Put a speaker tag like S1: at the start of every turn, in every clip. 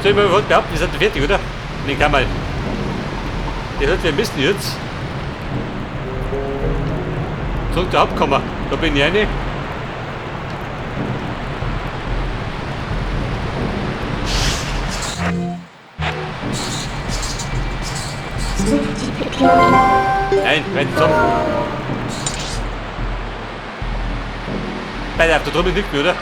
S1: So, ich wollte behaupten, wir sind fertig, oder? Ne, kann mal. Das hat wir müssen jetzt. Zurück zur Hauptkammer. Da bin ich eine. Nein, renn zusammen. Bei auf der drüben nicht mehr, oder?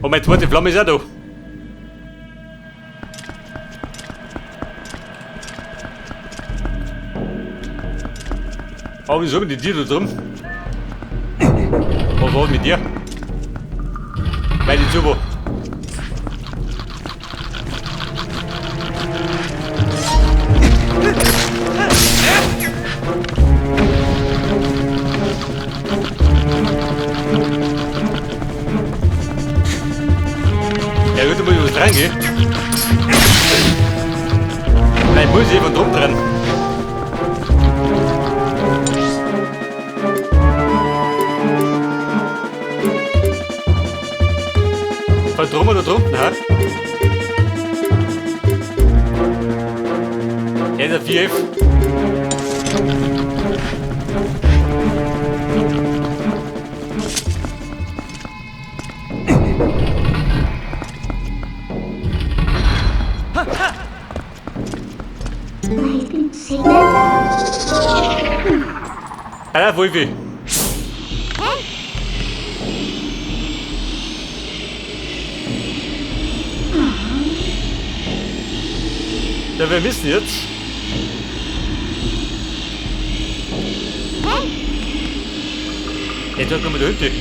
S1: Und meine zweite Flamme ist auch da. Aber wieso mit dir da drin? Was war mit dir? Meine Zubo. Ja gut, da muss ich was reingehen. Nein, muss ich von drum dran. Von drum oder drunten, hä? Ja, der 4F. Alter, Wolfi. Ja, wir müssen jetzt. Jetzt kommen wir da hinten.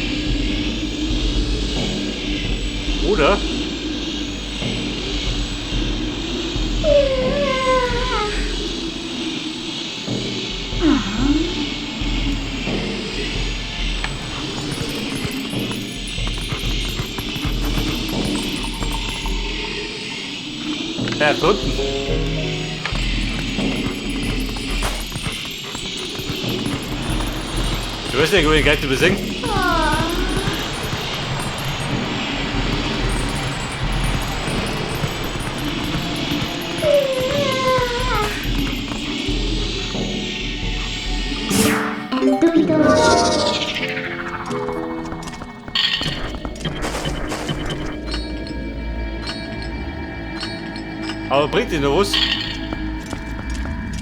S1: Oder? Ja, da unten. Ich weiß nicht, ob ich gleich übersehen. Aber bringt die noch was?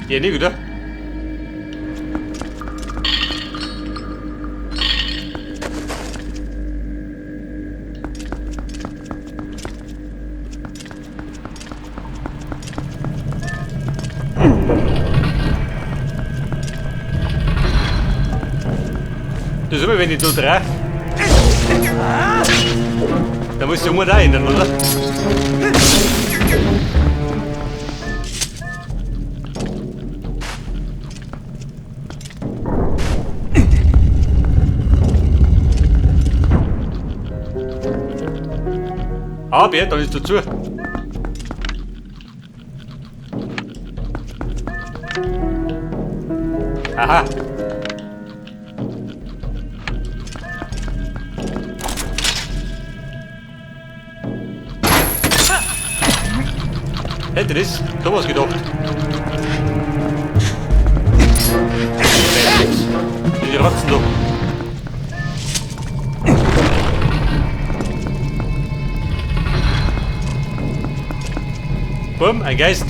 S1: Ja, nicht, oder? Das ist immer, wenn ich da drehe. Da muss ich immer da ändern, oder? Aber dann ist dazu. Aha. Hätte das sowas gedacht. Die Ratzen doch. Bumm, ein Geist.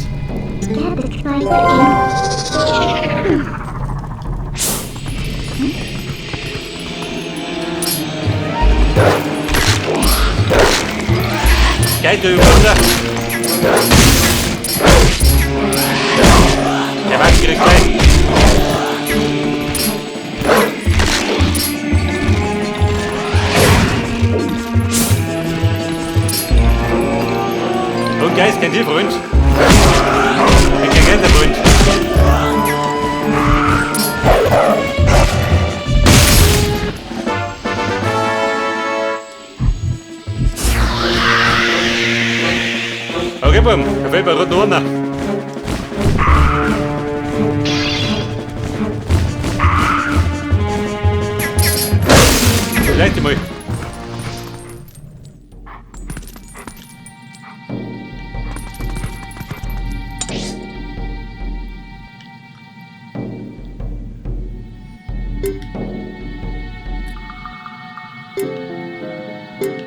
S1: Geil, du Wunder. Der Wagen kriegt gleich. Und Geist, kennt ihr Freund? Ich kenn keinen Freund. Okay, Buben, da fehlt mir gerade noch einer. Vielleicht mal.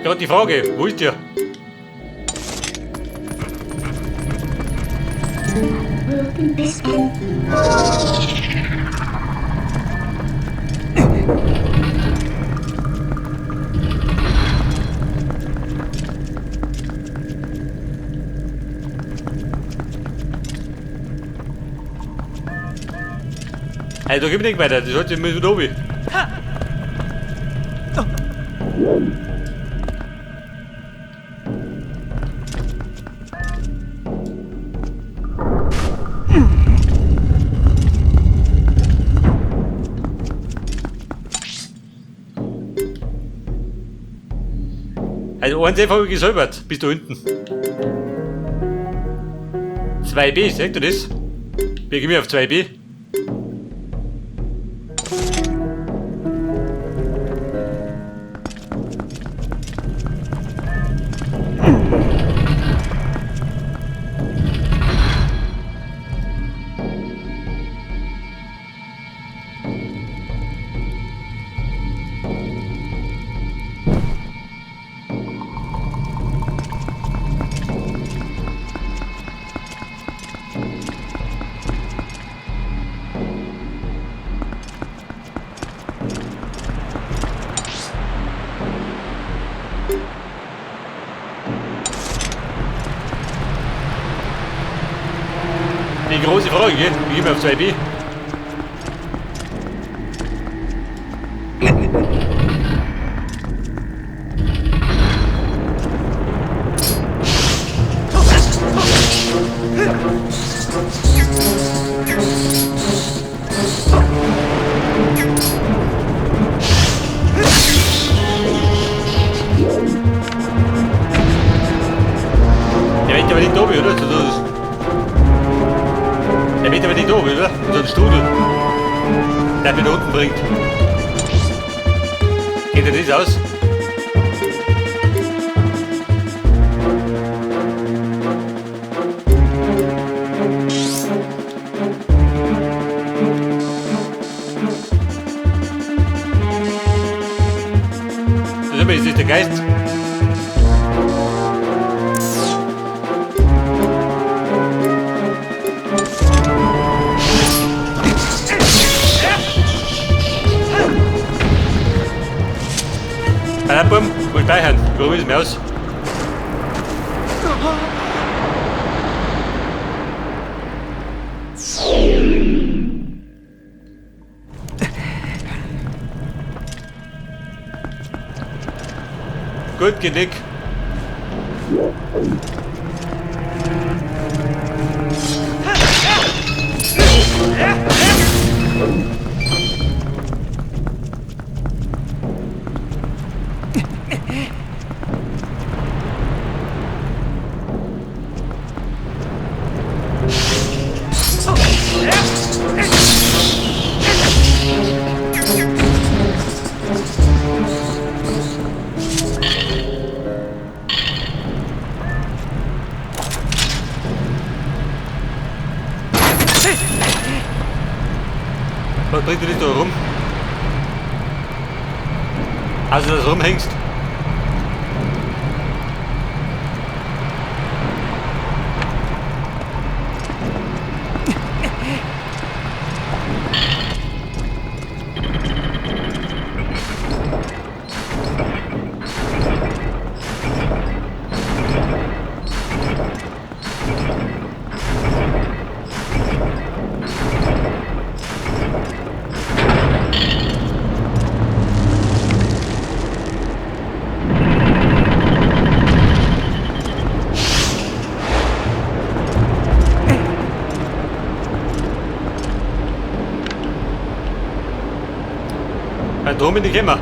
S1: Gerade die Frage, wo ist der? Hey, da gib ich nicht weiter, das sollte ich mir oben. Also eins habe ich gesäubert, bis da hinten. 2B, seht ihr das? Wir gehen auf 2B. Die große Frage, gell? Wie gehen wir auf 2B? Der wird aber nicht oben, oder? Der wird aber nicht oben, oder? So ein Strudel. Der mich da unten bringt. Geht der das aus? Das ist der Geist. Bumm, wo speichern? Warum ist es mir aus? Gut, Genick. Was bringt dir das da rum? Also, dass du rumhängst. Drum in die Kämmer.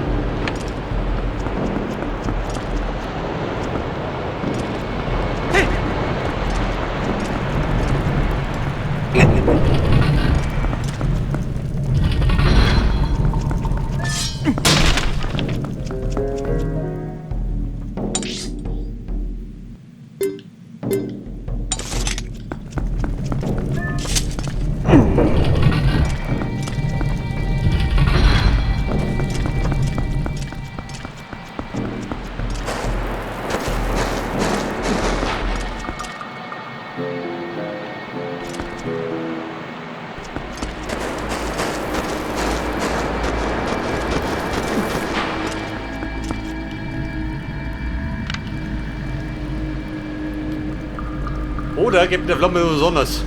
S1: Oder gibt der Flamme besonders?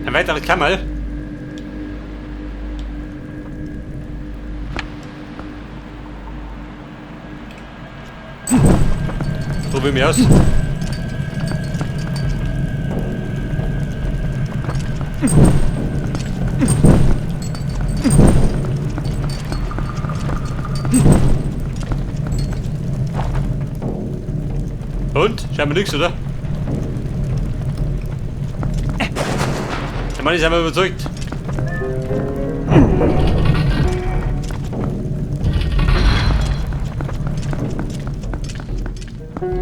S1: Ein weiteres Kammerl. Probier mich aus. Und? Scheinbar nichts, oder? Der Mann ist einmal überzeugt.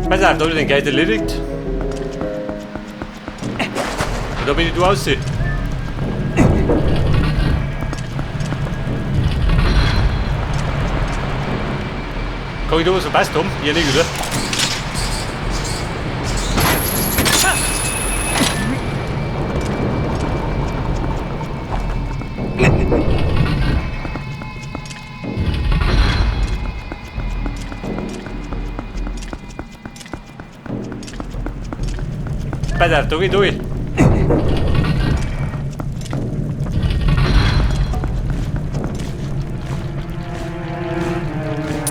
S1: Pass auf, da hab ich den Guide erledigt. Und da bin ich du aussehen. Kann ich da was verpasst haben? Ja, nicht, oder? Pass auf, da geh ich durch.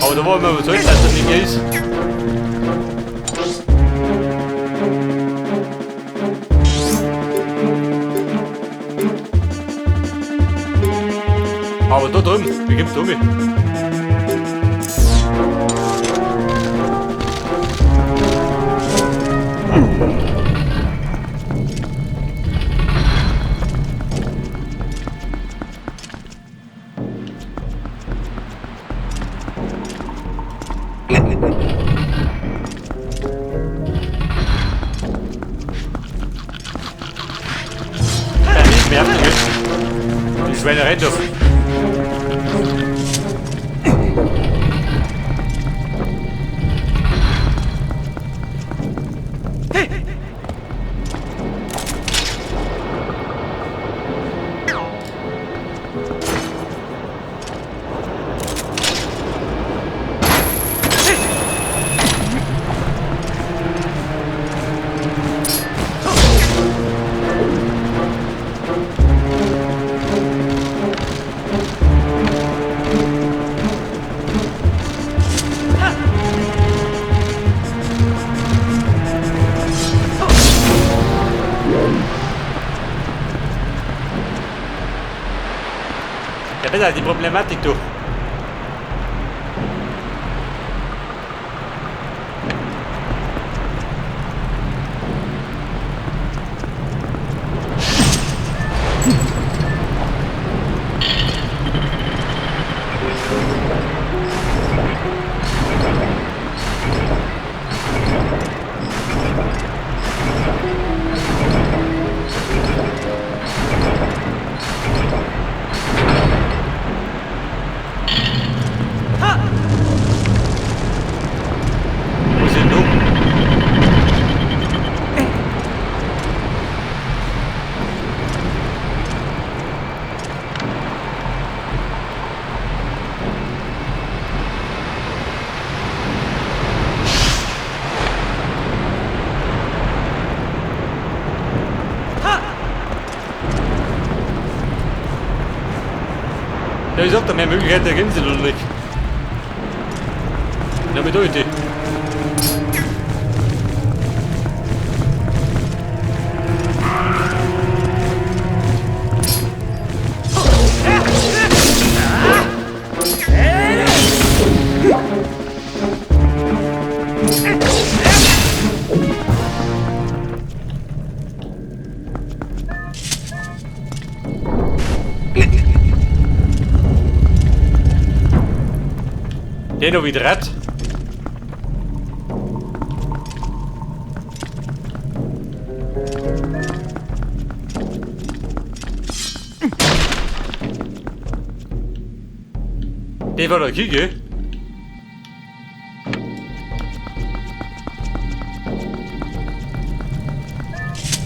S1: Aber da war ich mir überzeugt, dass das nicht mehr ist. Aber da drüben, wie kommst du mit? Die Schweinerei doch. Ja, besser die Problematik, du. Ja, ich sag da, mehr Möglichkeiten ergeben sich noch nicht. Ja, mit euch. Den noch wieder red. Det var da kigge.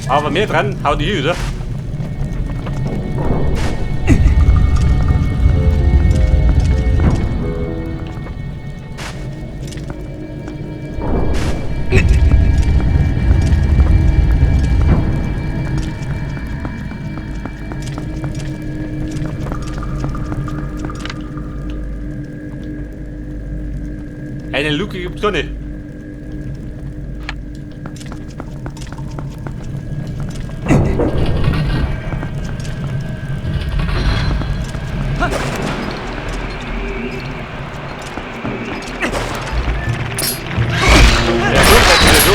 S1: Aber mehr dran, haut die oder? Eine Luke gibt's gar nicht. Ja gut, das ist wieder so.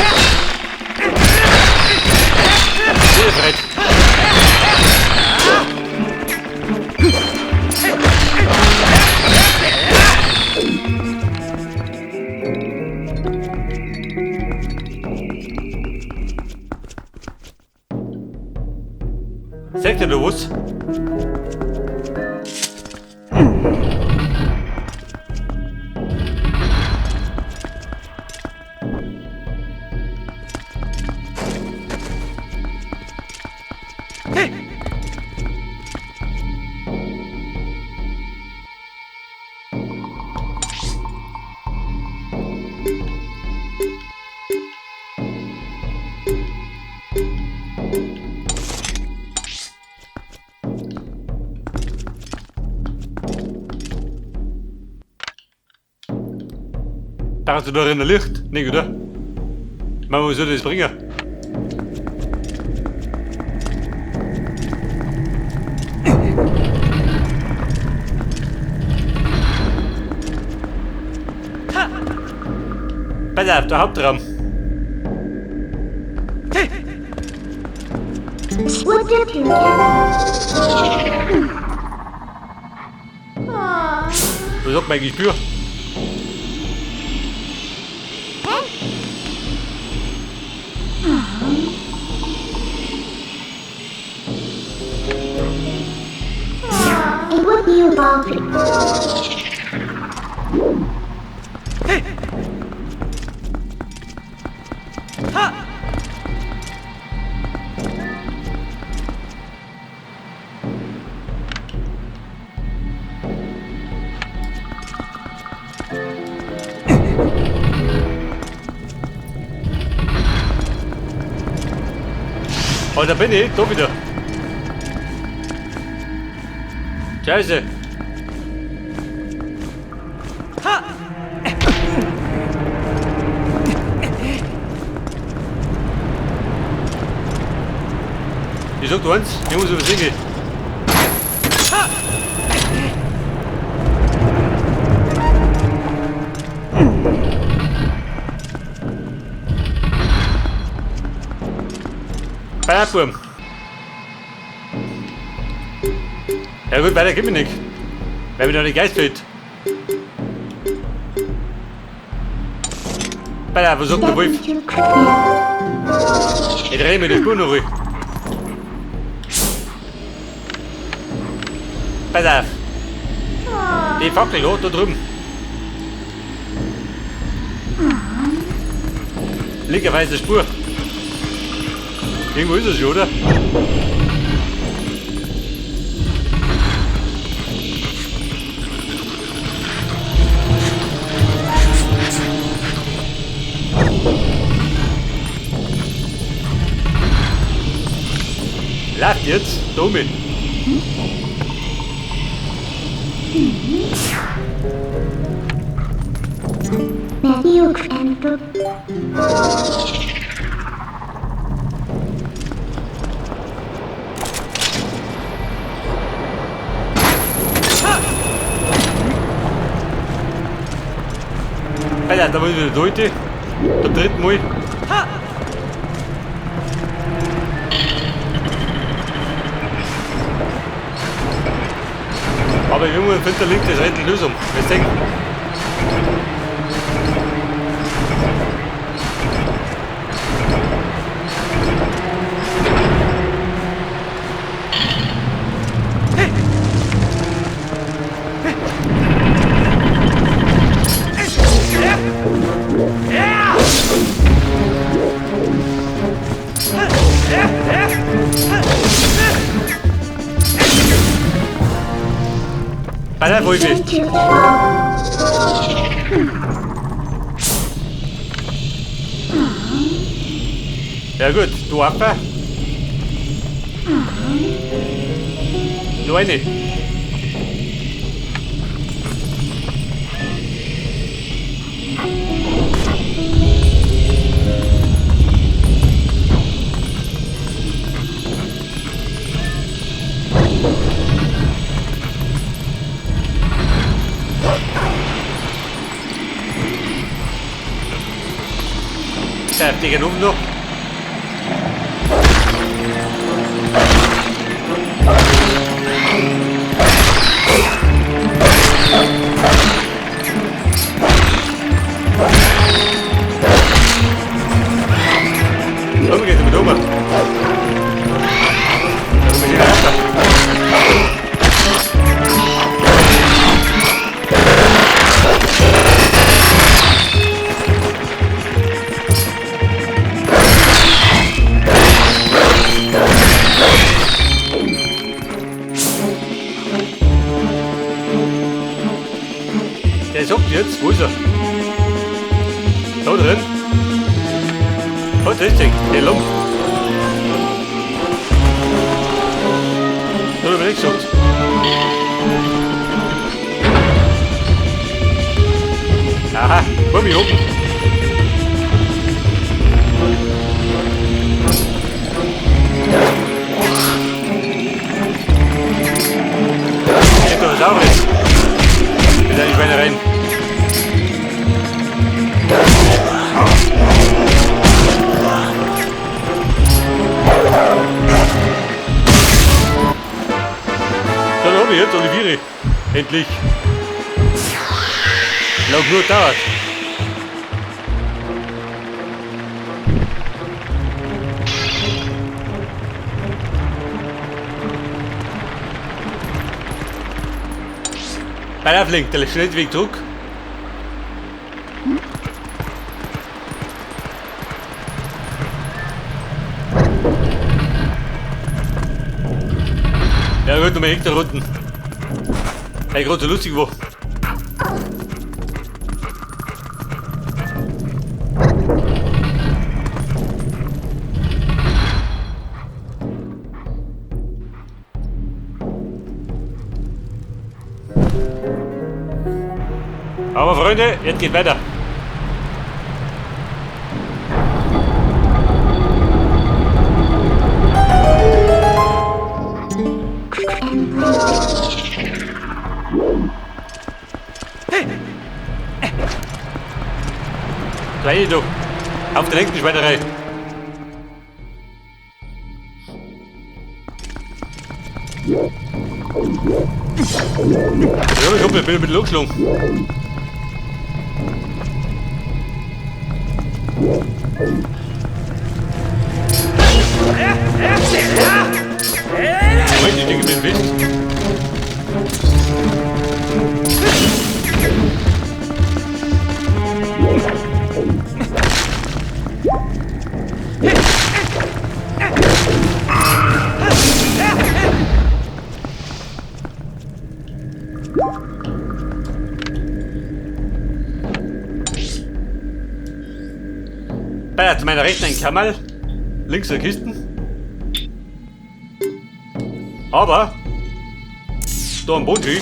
S1: Sehr frech. Sagt ihr da was? Darfst du da in der Licht? Nee, oder? Man, wo soll das bringen? Pass auf, der Hauptraum. Was sagt mein Gespür? Oh, da bin ich, da wieder. Scheiße. Ich sag dir eins, ich muss übers gehen. Feierabend. Ja gut, weiter geht mir nicht. Weil mir noch nicht Geist fehlt. Pass auf, was sagt der Wolf? Ich drehe mir die Spur noch ruhig. Pass auf. Die Fackel, da drüben. Liegt auf weißer Spur. Irgendwo ist es schon, oder? Läuft jetzt, da mit. Alter, da muss ich wieder durch. Zum dritten Mal. Aber irgendwo findet der Link das Rätsel Lösung. Wir sehen. Pass auf, Wolfi. Ja gut, du Affe. Nur eine. Gehen oben noch. Oben geht mit oben. Da kommen wir weiter. Der sagt jetzt, wo ist er? Da drin. Was ist das? Der Lump. Das hab ich nicht gesagt. Aha, wo mich oben. Geht doch was auch nicht. Mit einer Schweinereien. Dann hab ich jetzt Olivieri. Endlich. Lang nur dauert. Bei der der schnellste Weg zurück. Ja gut, nochmal Hektar unten. Weil gerade so lustig war. Aber Freunde, jetzt geht weiter. Kleine doch. Auf der nächsten Schweinerei. Ja, ich hab mich ein bisschen angeschlagen. Moment, ich denke, ich bin fest. Bei zu meiner Rechten ein Kammerl, links eine Kisten. Aber da am Boden.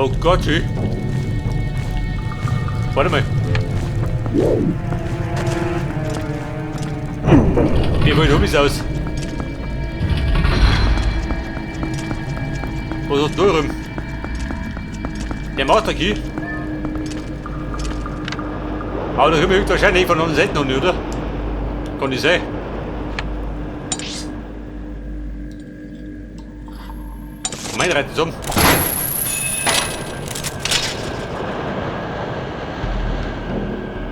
S1: Oh Gott, schön. Warte mal. Wir wollen Hobbys aus. Wo ist das da rum? Der Master Key. Aber da kommen wir wahrscheinlich von anderen Seiten noch nicht, oder? Kann nicht sein. Mein Reiten zusammen.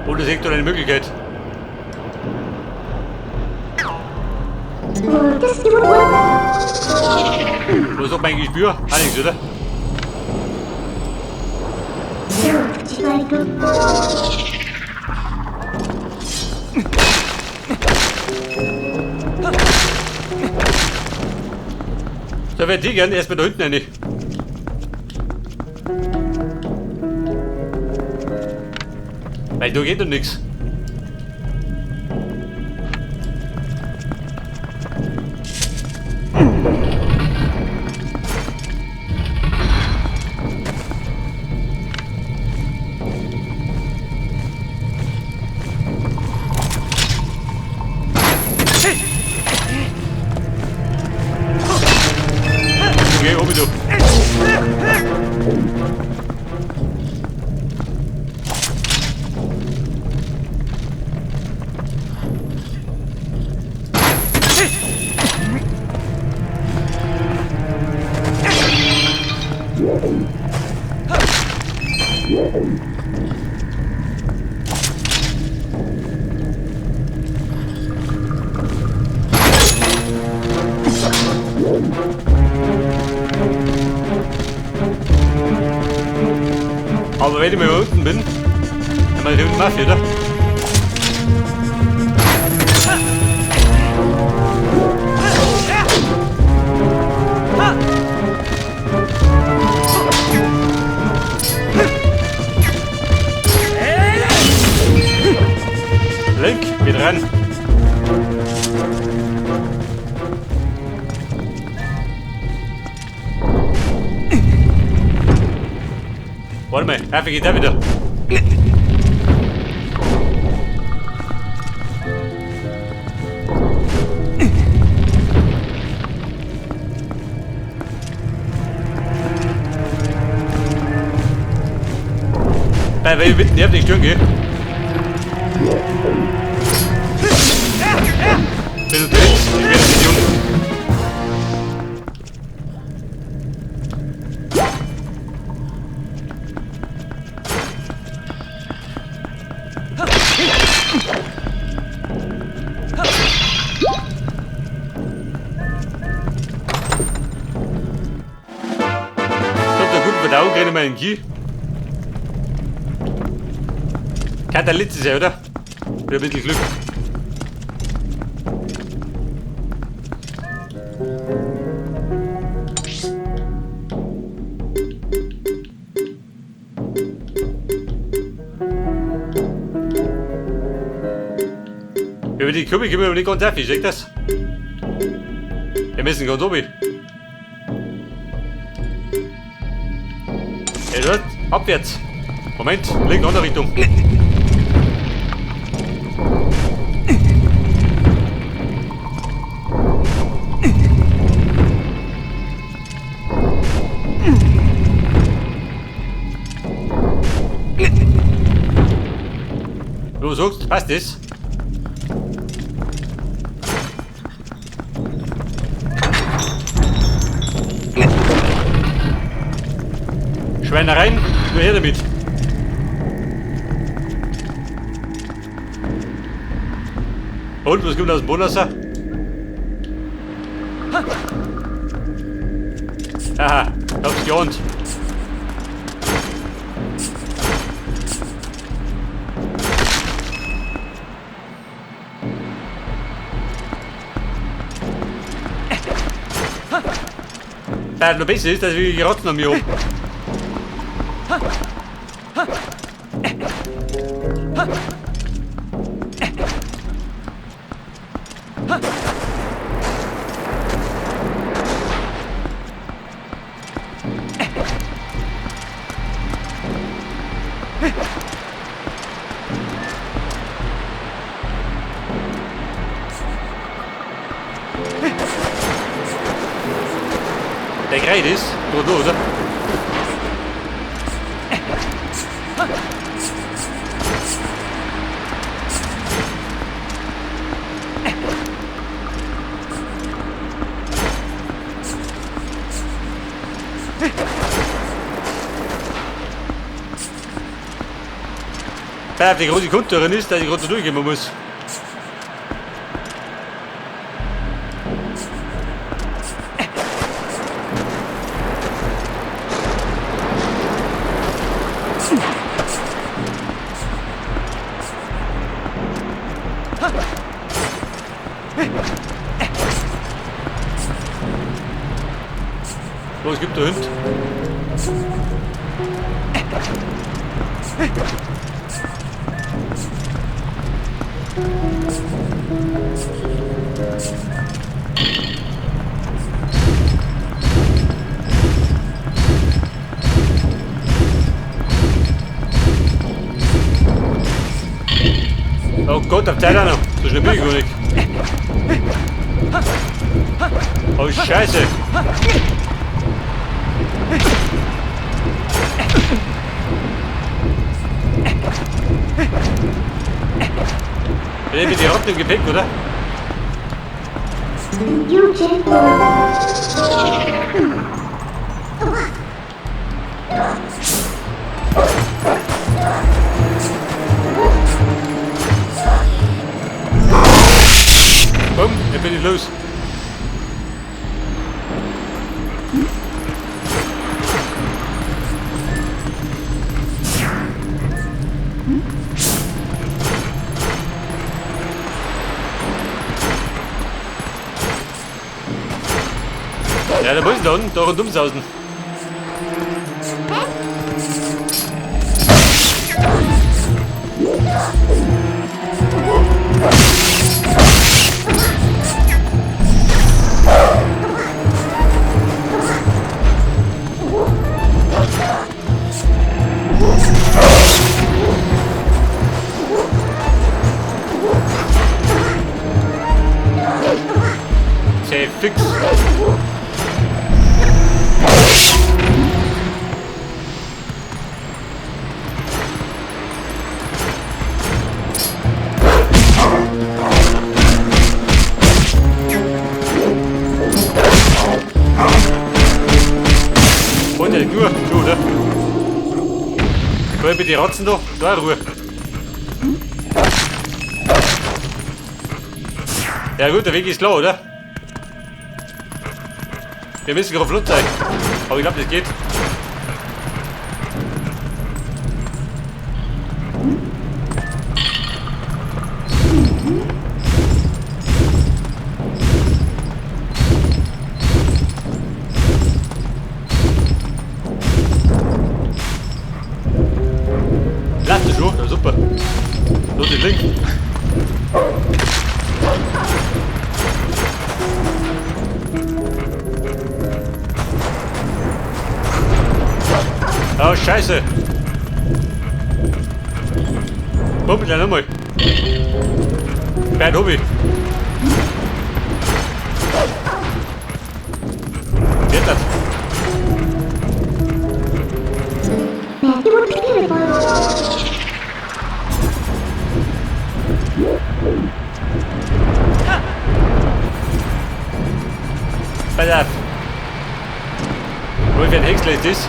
S1: Oder seht ihr eine Möglichkeit? Was ist mein Gespür? Ah, nichts, oder? So, wer die gern erstmal da hinten rein. Weil da geht doch nichts. Geh, oben du. Aber wenn ich mal unten bin, dann mache ich unten Mafia, oder? Link, geht rein. Warte mal, Hafi geht da wieder. Weil ich mitten auf die Stirn gehe. Bin unterwegs, ich werde nicht unten. Verdauung kriege ich mal einen Ki. Kann der letzte sein, oder? Mit ein bisschen Glück. Über die Kubi gehen wir nicht ganz auf, ich seh das. Wir müssen ganz oben. Ja, abwärts. Moment, link in andere Richtung. Du sagst, passt das? Schweinereien, nur her damit. Und was kommt aus dem Boden raus? Haha, ich hab's geahnt. Ja, noch besser ist, dass ich Rotzen an mir hab. Der Gerät ist, nur oder? Weil die große Kunde ist, dass ich gerade durchgehen muss. Was gibt der Hund? Oh Gott, auf Zeit auch noch. So schnell bin ich gar nicht. Oh Scheiße. Wir nehmen die Rotten im Gepäck, oder? Bumm, jetzt bin ich los. Ja, da muss ich da unten, da rundum sausen. Sehr fix. Und der nur, schon, oder? Komm mit die Rotzen da, da Ruhe. Ja gut, der Weg ist klar, oder? Wir müssen gerade flott sein. Aber ich glaube, das geht. Lass das schon, ja, super. Los, den Link. Oh, Scheiße! Pumpe gleich nochmal. Bad Hobby. Geht das? Pass auf. Wo für ein Häcksler ist das?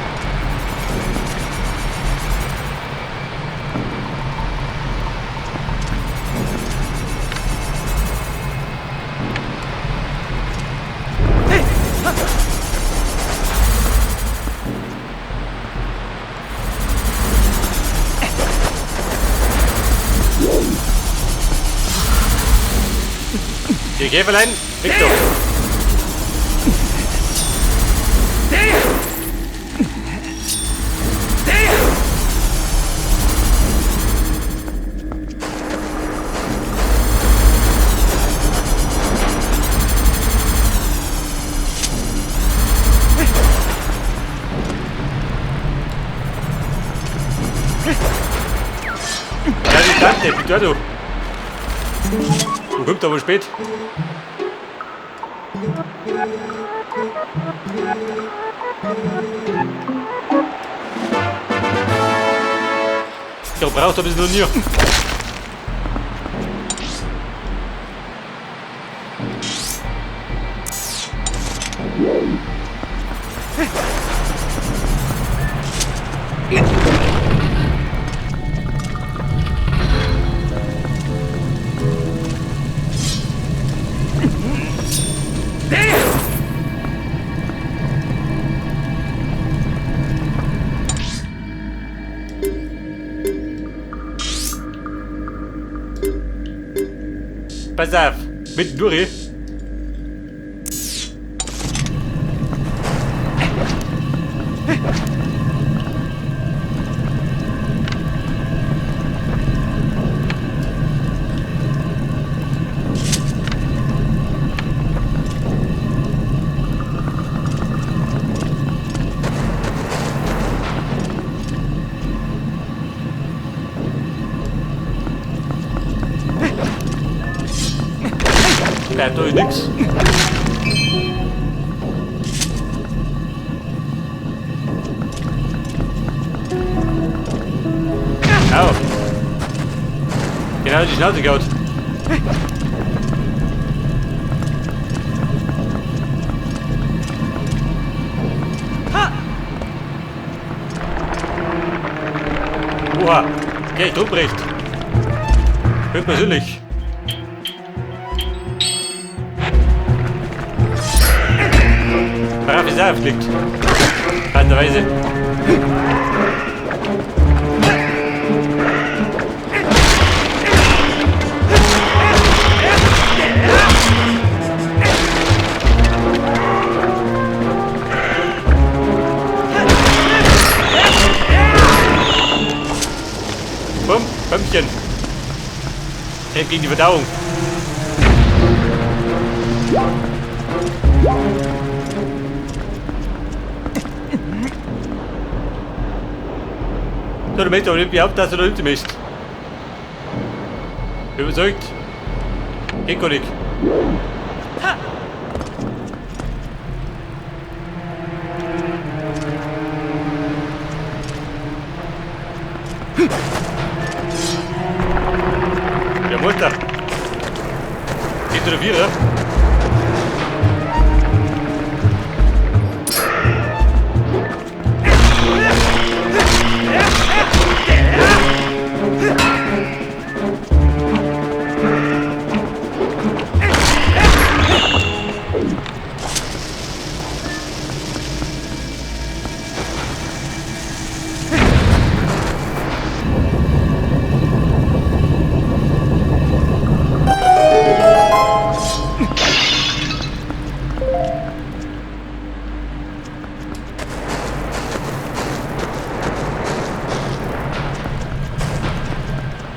S1: Die Käferlein, weg doch! Ja, die Tante, bitte du! Du kommst aber spät. Ich braucht ein bisschen noch nie. Pass auf, mit durch. Ja, da ist nix. Au. Genau in die Schnauze gehauen. Oha, okay, Ruprecht. Höchstpersönlich. Brav ist er aufgelegt. Weise. Bumm, Bömmchen. Hilft gegen die Verdauung. So, du möchtest aber nicht behaupten, dass du da hinten bist. Überzeugt. Geht gar nicht. Ja, Mutter. Geht oder wieder?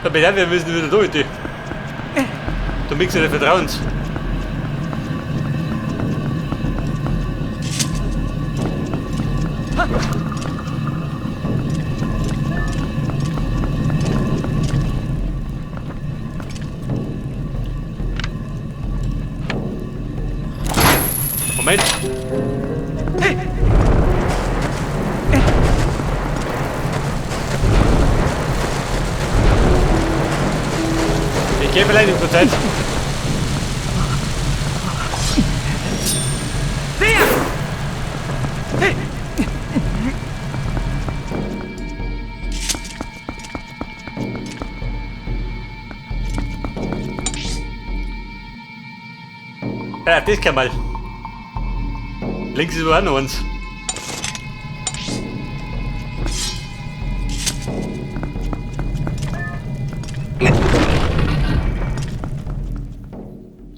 S1: Da wir müssen wieder durch, die. Der Mixer des Vertrauens. Moment. Ich gebe allein die Zeit. Ja, das kann mal. Links ist auch noch eins.